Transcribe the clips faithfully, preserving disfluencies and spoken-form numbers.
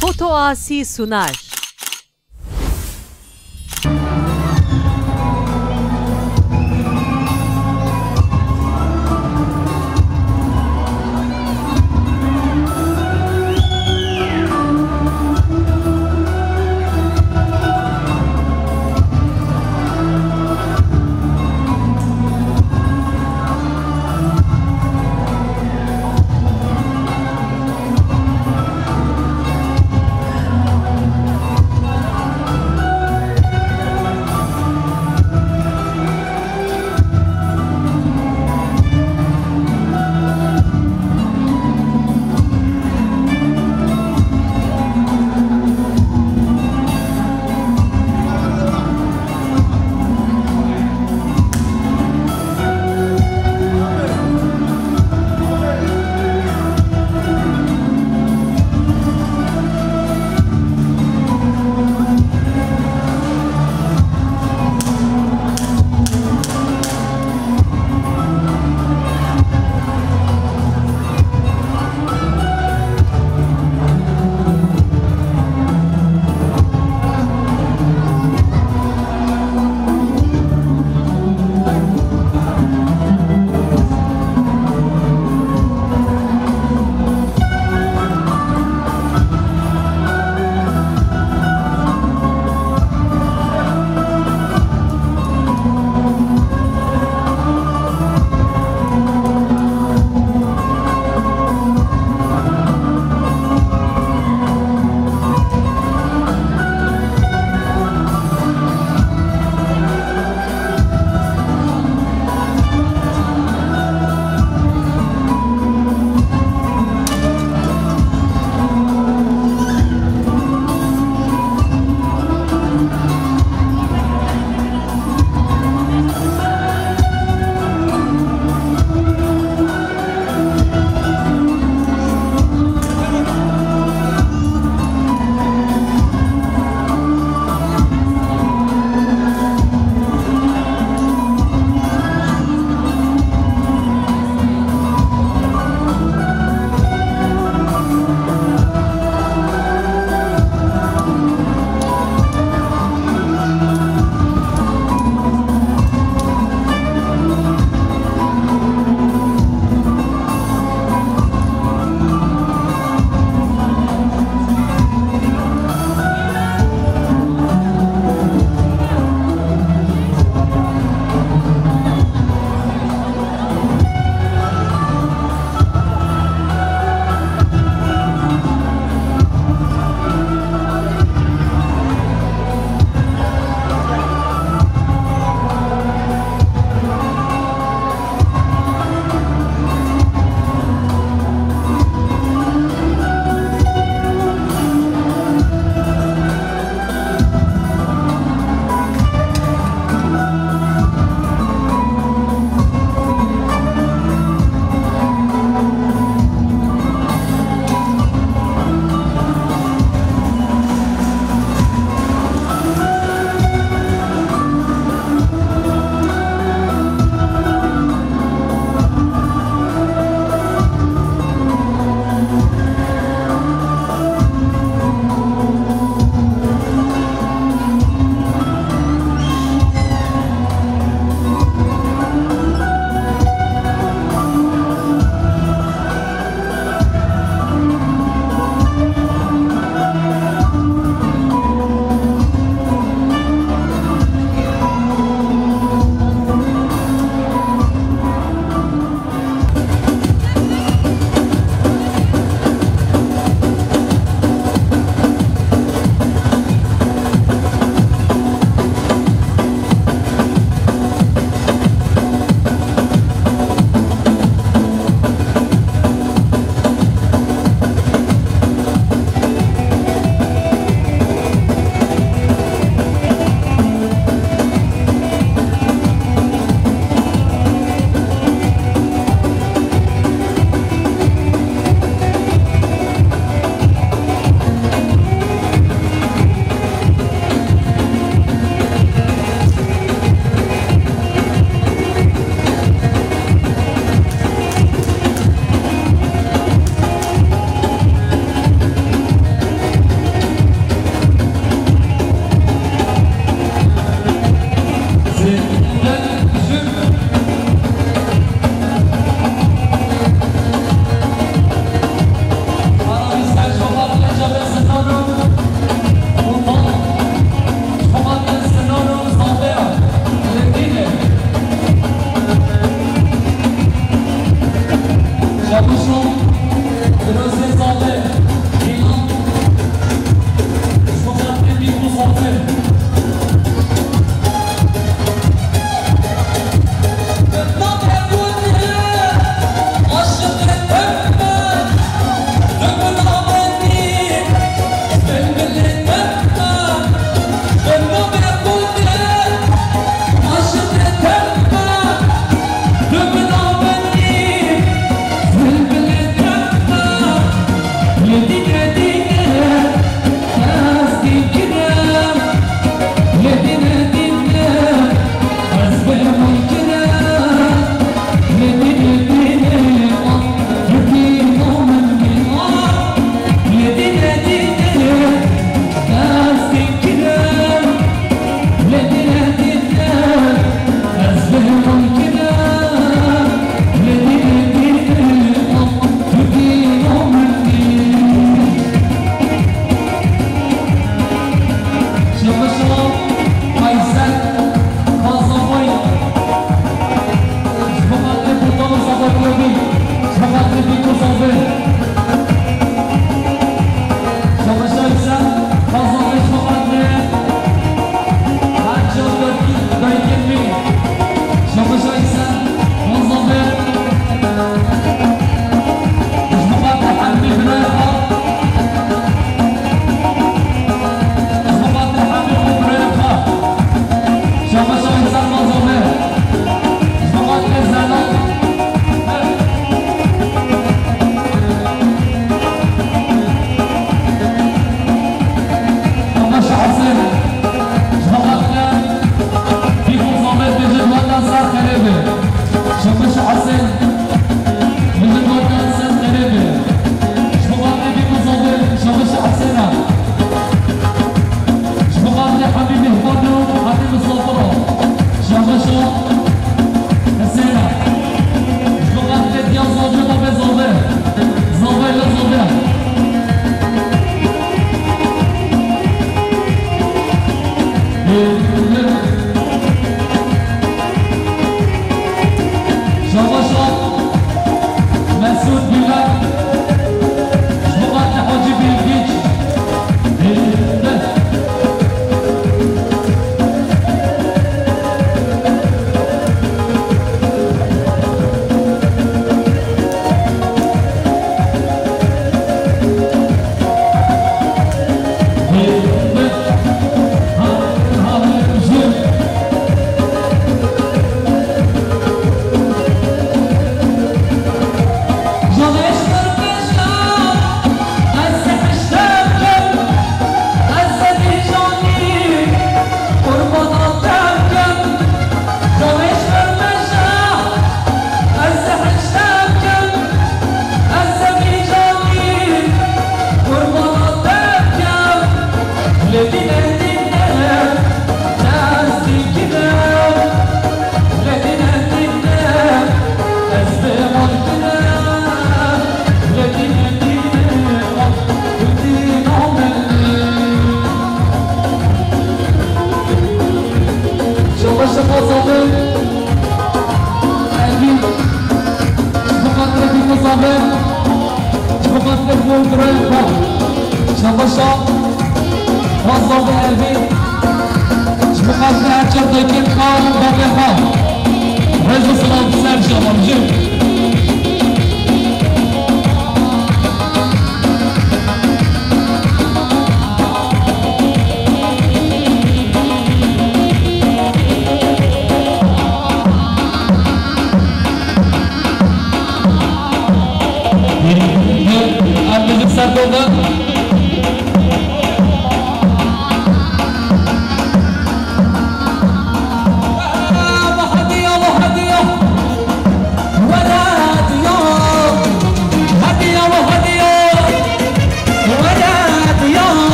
Foto Asî Sunar.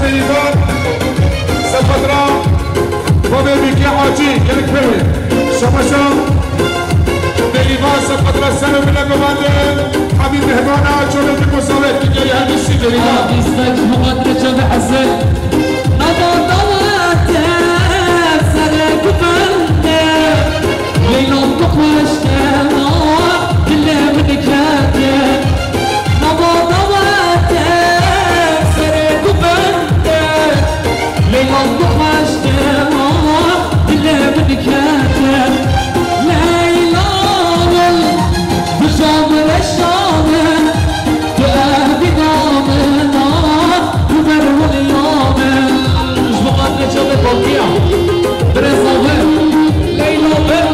Bêlîvan, Sefadra, Babê Mîkî Hacî, gelek pir e. Şabaşa, Bêlîvan, Sefadra, ser û mile gumandin, Hemî Mehmana, Çolê Dî Musavet, Dîgeyê Hemîşî, Bêlîvan. Îstek muqadre çavi hesel. Nava dawete serê guvende, Leyla tu xweş kena, dilê min kete. Nava dawete serê guvende, Leyla tu xweş kena, dilê min kete. Leyla min, bijam reşa min, tu evîna min a, tu berwiliya min. Ji bo xatirê çavê Bakiya, birêza we, Leyla bin.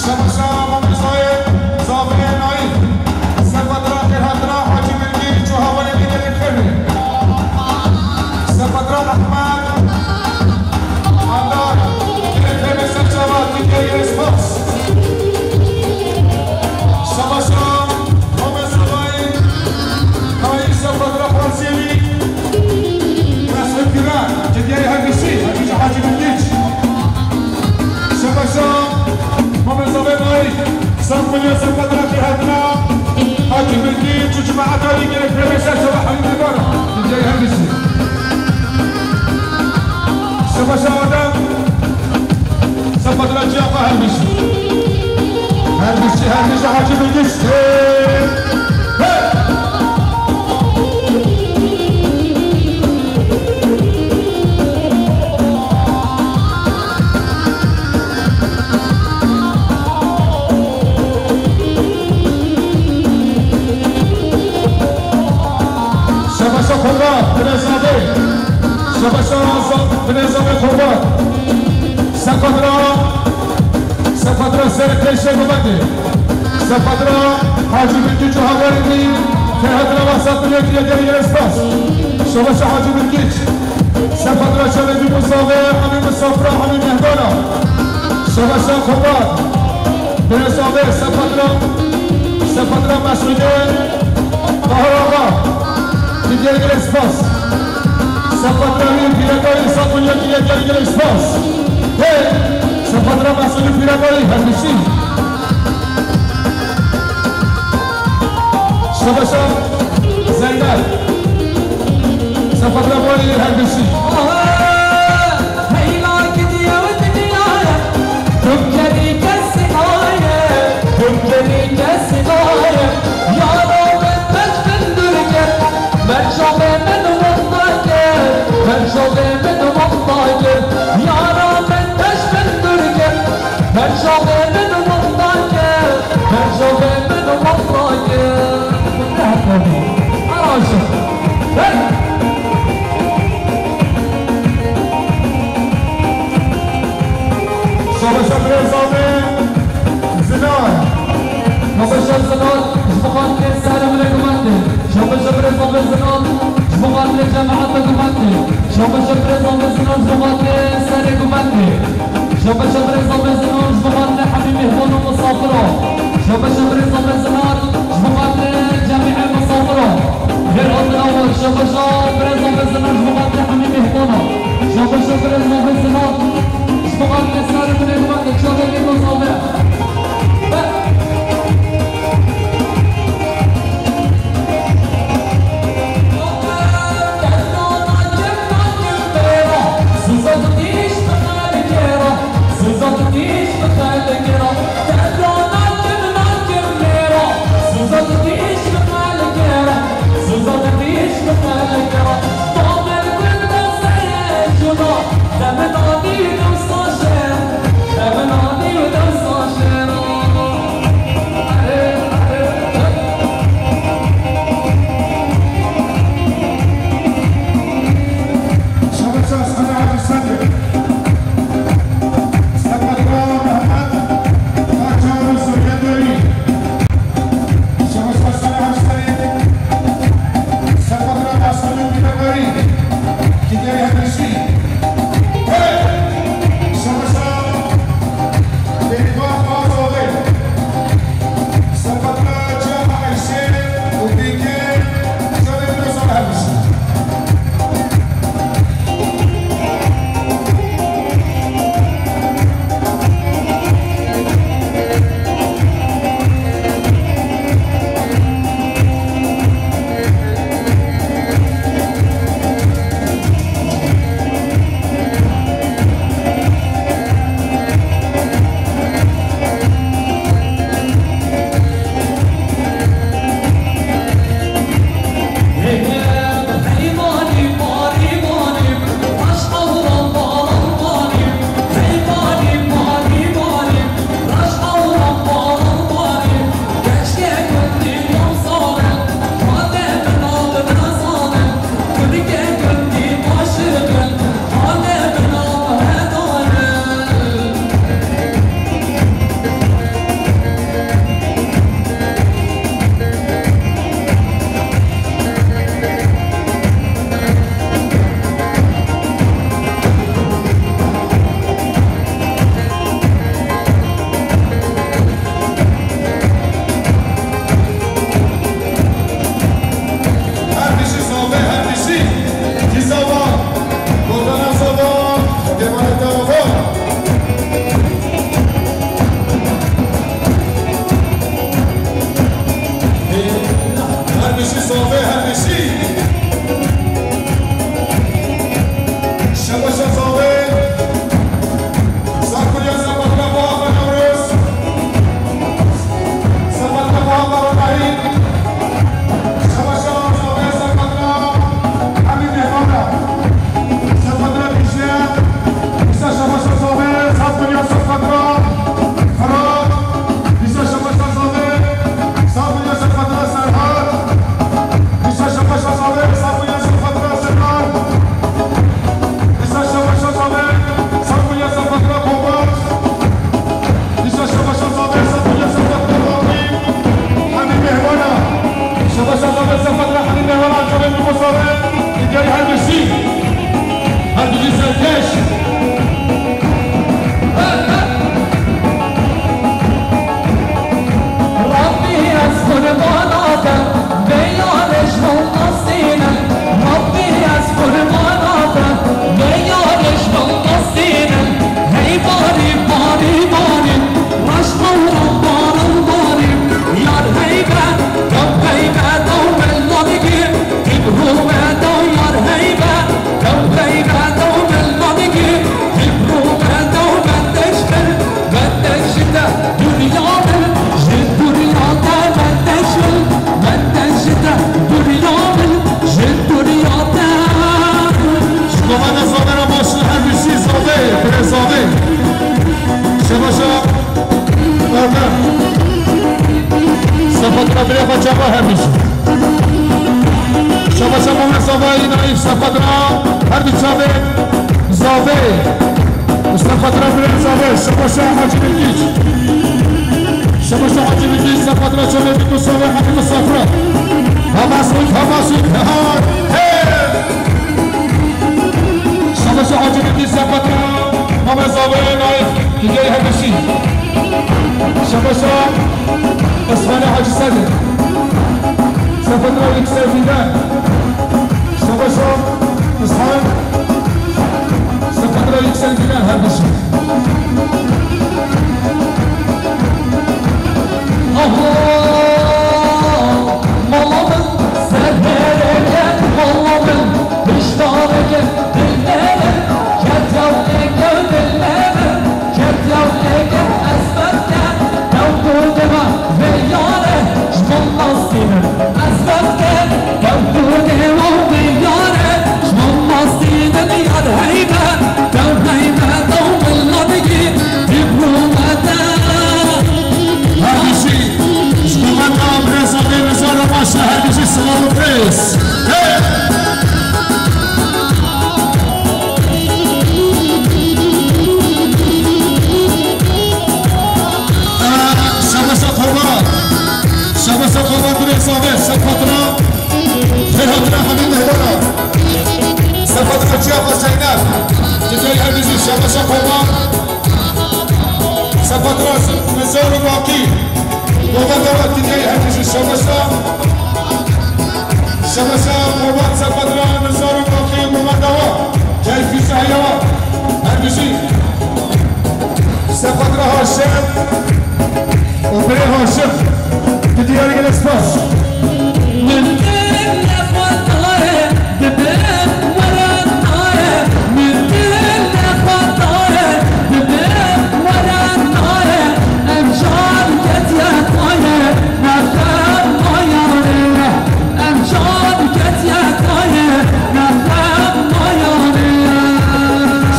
Şemeşa Mamezayê Zavê Naîf. Sefadra Xêrhatina Hacî Bilgî Çû Hawanê Dîgeyê Xêrê. Sefadra Ehmed Andar, Dîgeyê Xêrê ser çava, Dîgeyê Spas. Şemeşa Mamezayê Naîf, Sefadra Xwarzêlî. Mesut Güven, Dîgeyê Hemîşî, Hemîşî Hacî Bilgiç. Şemeşa Mamezavê Naîf, Sefadra Xêrhatina Hacî Bilgiç û cemaeta wî gelek pir e, ser çava Hemî Mehmana, Dîgeyê Hemîşî. Şemeşa Adem, Sefadra Ciyafa Hemîşî. Hemîşî, Hemîşî Hacî Bilgiç. Hey! Hey! Şebeşa Xurbat, Binêzavê. Şebeşa Za-, Binêzavê Xurbat. Sefadra, Sefadra ser pêşê guvendê. Sefadra Hacî Bilgiç û hawarê wî, Xêrhatina Behsa Kulyetî, Dîgeyê Spas. Şebeşa Hacî Bilgiç. Sefadra Çavê Dî Musavê, Hemî Misafira, Hemî Mehmana. Şebeşa Xurbat. Binêzavê, Sefadra, Sefadra Mesûdê, Tahir Axa. Dîgeyê Spas. Sefadra wî, Pîreka wî, Sefadra Dîgeyê Spas. Hey! Sefadra Mesûdê, Pîreka wî, Hemîşî. Şebeşa Zeynep. Sefadra Boyê Hemîşî. Şabaşa Birêzavê Zinar. Şabaşa Zinar, ji bo xatirê serê min e gumendê. Şabaşa Birêzavê Zinar, ji bo xatirê cemaeta gumendê. Şabaşa Birêzavê Zinar, ji bo xatirê serê gumendê. Şabaşa Birêzavê Zinar, ji bo xatirê Hemî Mehman û Misafira. Şabaşa Birêzavê Zinar, ji bo xatirê cemîê Misafira. Xêrhatina we, şabaşa Birêzavê Zinar, ji bo xatirê Hemî Mehmana. Şabaşa Birêzavê Zinar, ji bo xatirê serê min e gumendê, çavê min e gumendê. Be- Şî Zavê her bîşî. Şebaşa Zavê. Sar bû ya Sepatra Baba Newroz. Sepatra Baba Ronahî. Şebaşa Zavê Sepatra. Hemî mêhmana. Sepatra Dîcle. Îsa Şebaşa Zavê. Sar bû ya Sepatra Firat. Îsa Şebaşa Zavê. Sar bû ya Sepatra Serhat. Îsa Şebaşa Zavê, sar bû ya Sepatra Serhat. Îsa Şebaşa Zavê, sar bû ya Sepatra Kobat. Îsa Şebaşa Zavê, sar bû ya Sepatra Raqî. Hemî mêhmana. Şebaşa Zavê, Sepatra hemî mêhmana, Cemil Musa Zavê. Diyarî her bîşî. Her bîşî serkeş. Rabbî ez qurbana te, vê yarê ji min nastîne. Rabbî ez qurbana te, vê yarê ji min nastîne. Hey barî, barî, barî, reş qewran baran barî. Yar heybe, dew heybe, dew milla digî. Îbro me dew yar heybe, dew heybe, dew milla digî. Îbro me dew mendeş bil, mendeş ji te dûriya bil, ji dûriya te mendeş bil, mendeş ji te dûriya bil, ji dûriya te. Ji komanda Zavê re baş, her bîşî Zavê, birê Zavê. Şebaşa. Orada. Sepatra birê xwe çava her bîşî. Şebaşa Mohamed Zavayî Naîf Sepatra her du çavê Zavê. Sepatra birê Zavê. Şebaşa Hacî Bilgiç. Şebaşa Hacî Bilgiç Sepatra çavê du Zavê Hacî Misafra. Hamas, Hamas, Hey! Şebaşa Hacî Bilgiç Sepatra Mohamed Zavê Naîf. Digel her bîşî. Şebaşa Esmane Hacı Sadi. Sepatra Yüksel Fidan. Şebaşa İshan. Sepatra Yüksel Fidan her bîşî. Aho, mala min, serhereke, mala min, piştareke, dilmere, ketya eke, dilmere. Ketiya eke ez veke, dew ku dema vê yare, ji min nastînin. Ez veke, dew ku dema vê yare, ji min nastînin. Yar heybe, dew heybe, dew milla digî, dîplomete. Her bişî, ji komanda Birêz Zavê Nizar û Maşe her bişî silav û rêz. Hey! Şebaşa Koba, Şebaşa Koba Birêz Zavê, Sepatra, Ferhatira Hemî Mehdana, Sepatra Çiyaxa Zeynep, Dikey Hemîzî, Şebaşa Koba, Sepatra Nizar û Baqî, Koba Dewet, Dikey Hemîzî, Şebaşa. Şebaşa Kobat Sepatra Nizar û Baqî Kobat Dawa. Keyfî Sehya. Her bijî. Sepatra Haşim. Û birê Haşim. Di diyarê gelek spas.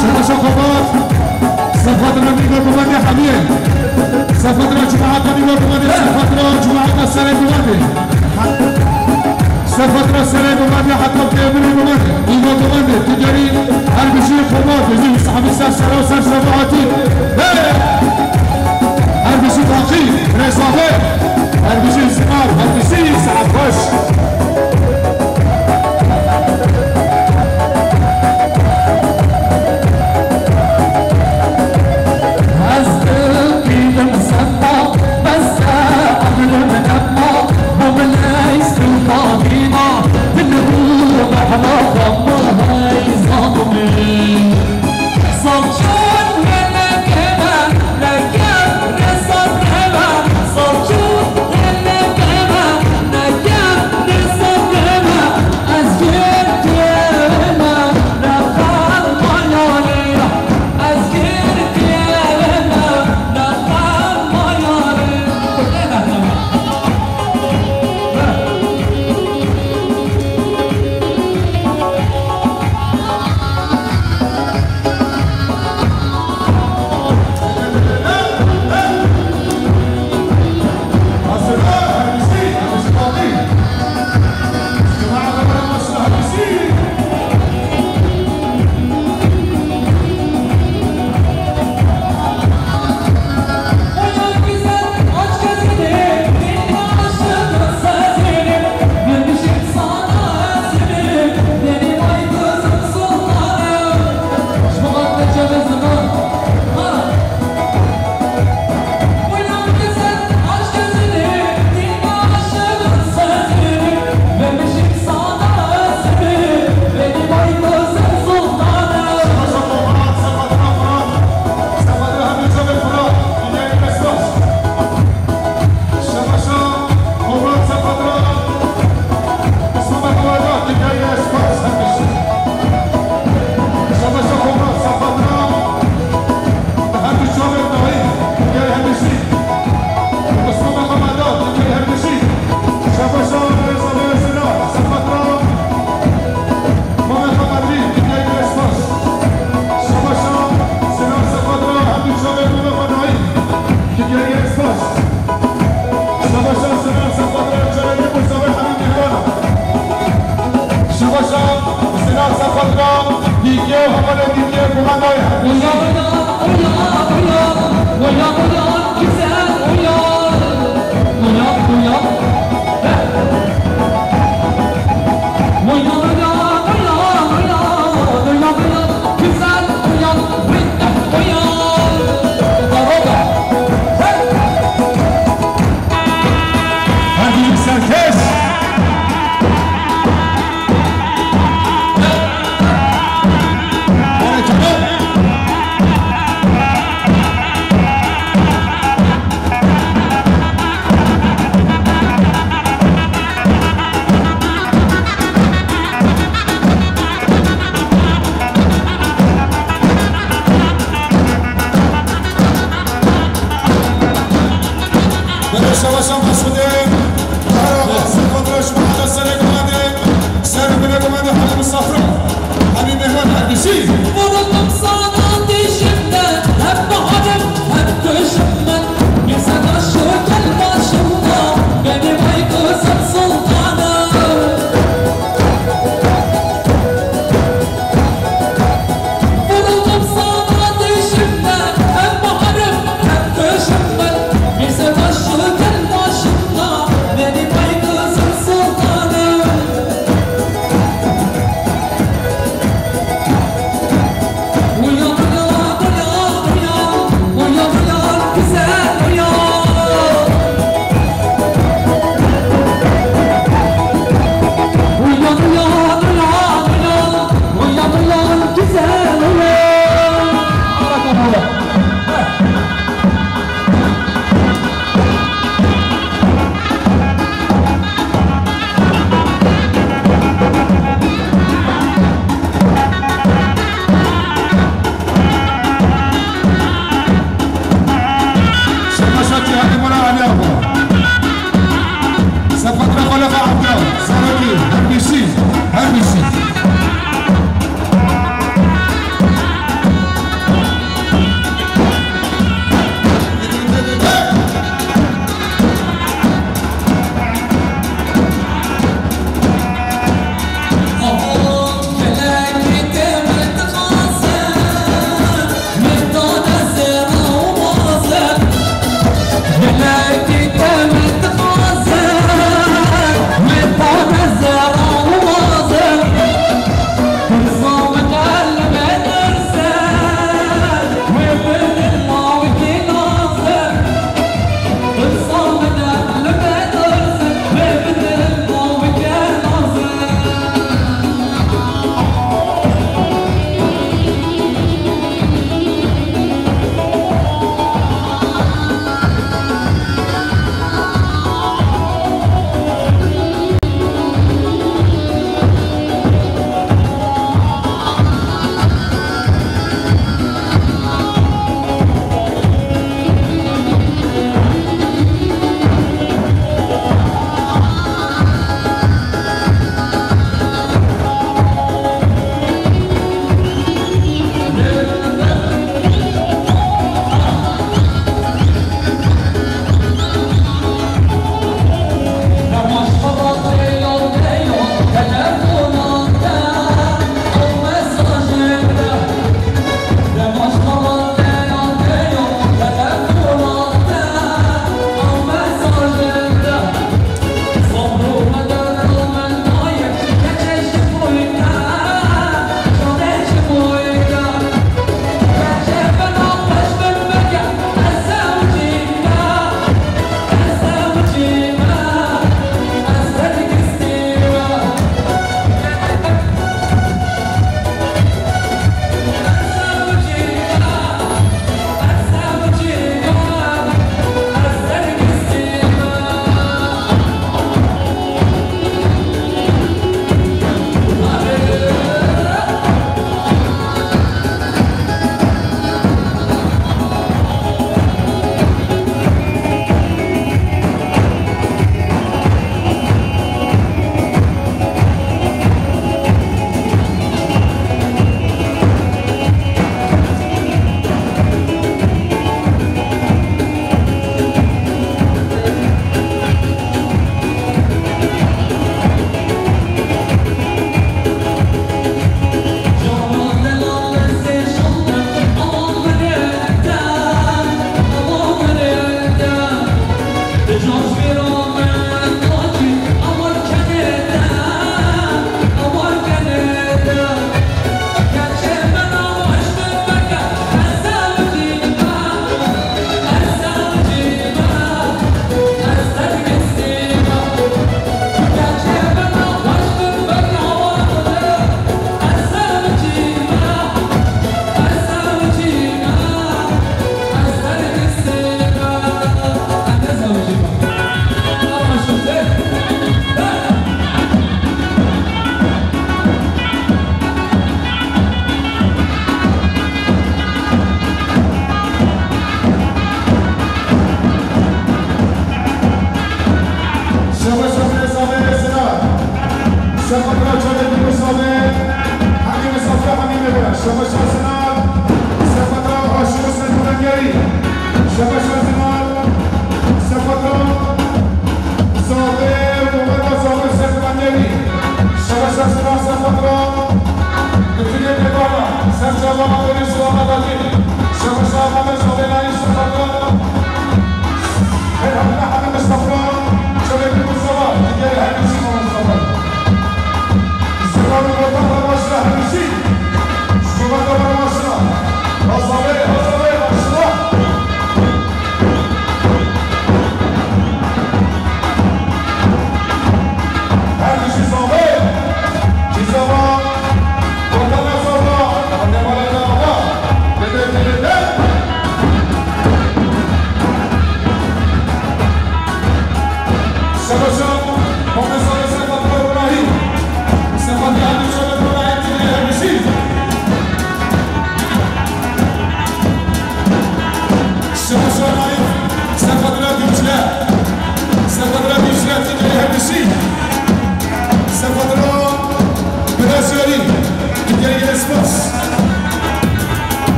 Şebaşa Xebat, Sefatra Nîgo Gumandê Hemiyê. Sefatra Cumahata Nîgo Gumandê, Sefatra Cumahata Serê Gumandê. Sefatra Serê Gumandê, heta Têmirê Gumandê. Nîgo Gumandê, tu gerî her bijî Xebat, bijî Hesabî ser sera û ser Sebahatî. Hey! Her bijî Baqî, Rêz Zavê. Her bijî Zinar, her bijî saet xweş. Ez dibînim sema, bes e emrim nema, bo min ey sultanîna, dil û behra xwe min hey zanimî. Salçûn gelekê me, leke Rêz Zavê me. Salçûn gelekê me, Uyan, uyan, uyan, uyan, uyan, güzel uyan. Uyan, uyan. Uyan, uyan, uyan, uyan, uyan, uyan, güzel uyan. Uyan. Bravo. Hadi yükselteceğiz. Belê şeweşan Mesûdê, Dara Xasî Kotroş, Mihemed Serê Gumendê, Serê Gumendê, Halî Misafir, Halî Mehmet Herdîsî. Vuruldum sana dişimden, hem baharım hem kışım ben. Bir savaş gel başımda, benim ay kızım sultanım. Vuruldum sana dişimden, hem baharım hem kışım ben. Bir savaş gel başımda, benim ay kızım sultanım. Uyan, uyan, uyan, uyan, uyan, uyan, güzel uyan. Uyan, uyan, uyan, uyan, uyan, uyan, güzel uyan. Barakallah. Şemaşatî Halî Mula Alî Apo. Sefetre Xuleka Abdal. Zarokî, Hemîsî, Hemîsî.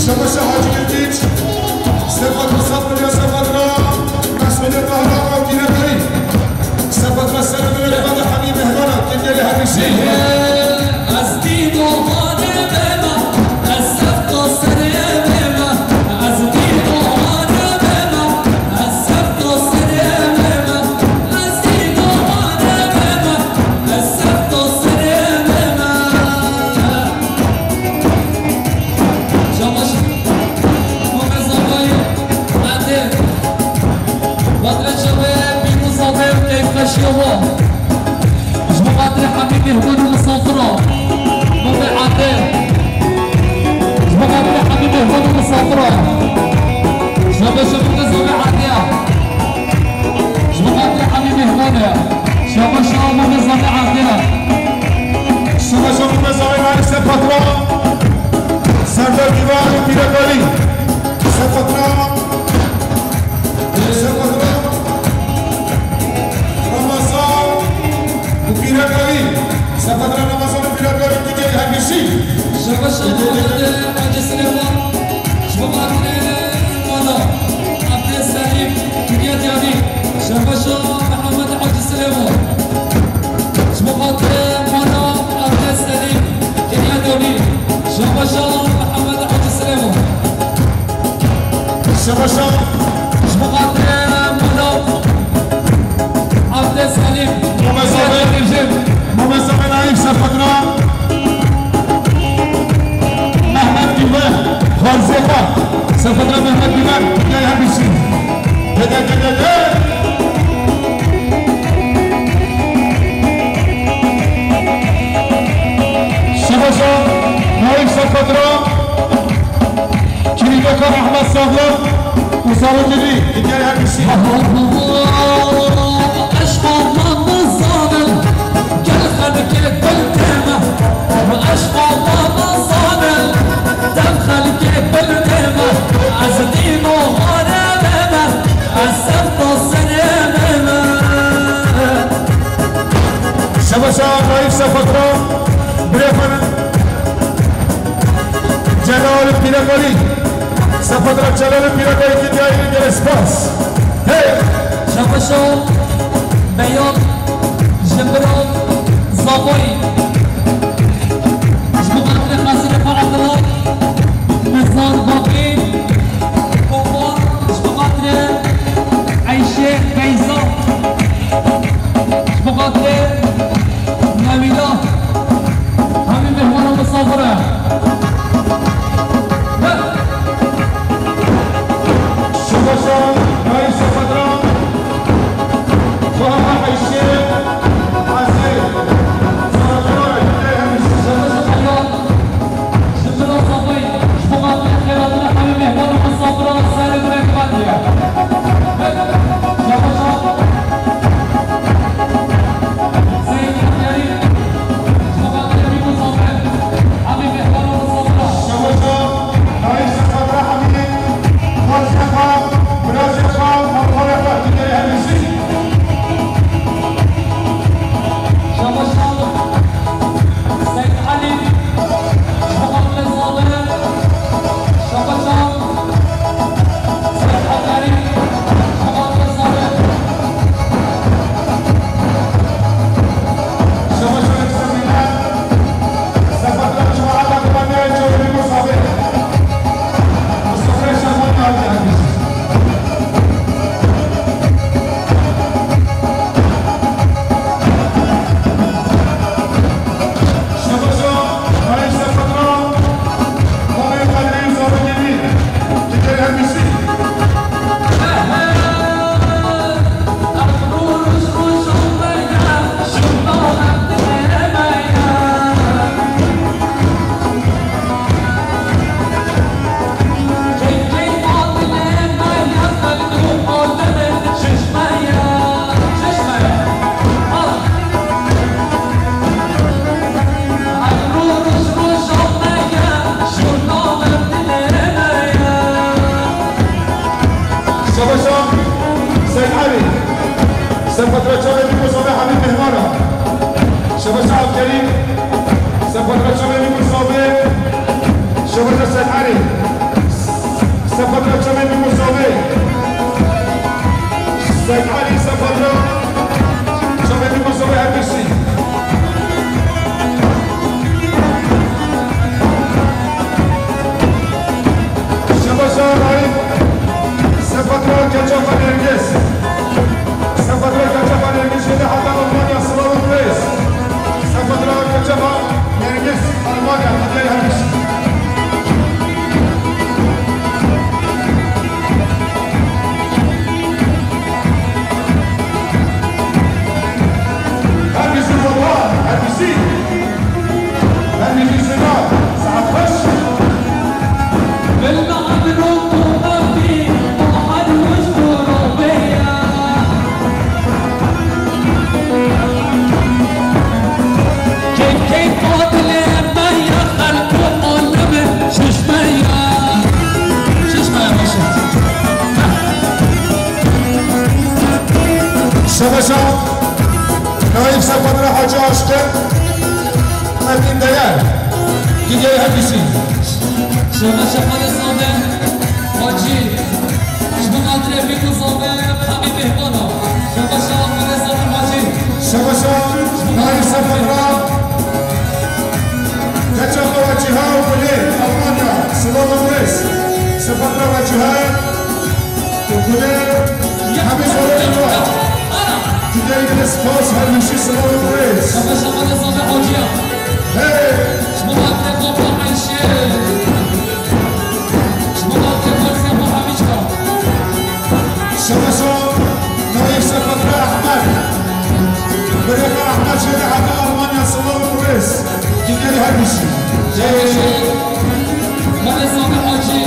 Şebaşa Hacı Bilgiç, Sefadra Sapırya, Sefadra Mesmede Tahra Kavkine Kari, Sefadra Selamine Levada Hamî Mehmana, Kengeli Hamî Şehir. Ez dîno hane bema, ez sefto serê bema, ez dîno hane bema, ez sefto serê bema, ez dîno hane bema, ez sefto serê bema. Şabaş, Muhammed Zavayê, Erdê, Badre Çavê, Bîn û Zavê, keyfxweşiya we. Ji bo xatirê hemî mîhman û misafira, Muhammed Erdê. Ji bo xatirê hemî mîhman û misafira. Şabaş, Muhammed Zavê, Erdê. Ji bo xatirê hemî mîhman e. Şabaş, Muhammed Zavê, Erdê. Şabaş, Muhammed Zavê, Erdê, Sefadra. Serdar Dîvan û Pîrekalî. Sefadra, Sefadra Ramazan û Pîrekalî. Sefadra Ramazan û Pîrekalî, digel hevîşî. Şebaşa Muhammed Hacı Silêman. Ji bo xatirê mala Abdel Selîm, Kiryat Yanî. Şebaşa Muhammed Hacı Silêman. Ji bo xatirê mala Abdel Selîm, Kiryat Yanî. Şebaşa Muhammed Hacı Silêman. Şebaşa. Ji bo xatirê mala Abdel Selîm. Momeza be, Rejim. Momeza be Naîf Sefadra. Mehmet Güven. Xarzêxa. Sefadra Mehmet Güven. Gel her birisi. Gel, gel, gel, gel. Şebaşa Naîf Sefadra. Kirîneka Ehmed Saxlem û Zarokirî, hikayê her bişî. Eşqa me nizanim, gel xelkê dil tême. Eşqa me nizanim, dem xelkê dil tême. Ez dîno hane bême, ez sefto serê bême. Şebaşa Naîf Sefadra, birê xwe Celal Pîrekalî. Sefadra Celal Pîrekalî, Kiryayî, gelek spas. Hey! Şebaşa Beyan, Jimbira Zavoyî. Ji bo xatirê Qasîmê Xwe Abdullah, Nizar Babî, Komar, ji bo xatirê Eyşê Feyza. Ji bo xatirê Newîda, hemî mehman û misafir e. Şebaşa Naîf Sefadra, Xwehema Eyşê, Ezê, Sefadra, Şebaşa Xeyal, ji Mira Safayî, ji bo xatirê xêratina hemî Şebaşa Seyid Elî. Sefatra çavê Mîkrosoftê Hemî Mehmana. Şebaşa Abkerîm. Sefatra çavê Mîkrosoftê. Şebaşa Seyid Elî. Sefatra çavê Mîkrosoftê. Seyid Elî Sefatra çavê Mîkrosoftê her bişî. Şebaşa Raif, Sefatra Keçafa Nergis. Sefatra Keçafa Nergis, yedi hata Almanya, Slava Praise. Sefatra Keçafa Nergis, Almanya, hediye yapmış. Her bizi baba, her bizi. Her bizi Sena, saat beş. Şebaşa Naîb Sefadra Hacı Aşkı, Metin Değer, Gideyi Hepsi. Şebaşa Hacı Sabi Hacı. Ji bo xatirê Mîkrosoftê hemî mêhmana. Şebaşa Xwedê Sabir Hacî. Şebaşa Naîb Sefatra. Keçafa Wecîha û Gulê, Almanya, Slava Praise. Sefatra Wecîha û Gulê, hemî zorê li wa. Gideyî spas, her hişî Slava Praise. Şebaşa Xwedê Sabir Hacî. Hey! Ji bo xatirê Baba Eyşê. Ji bo xatirê Xwedê Sabir Hemî. Şebaşa Naîb Sefatra Ehmed. Birêxa Ehmed jê re heta Almanya, Slava Praise. Gideyi her bişî. Şebaşa Xwedê Sabir Hacî.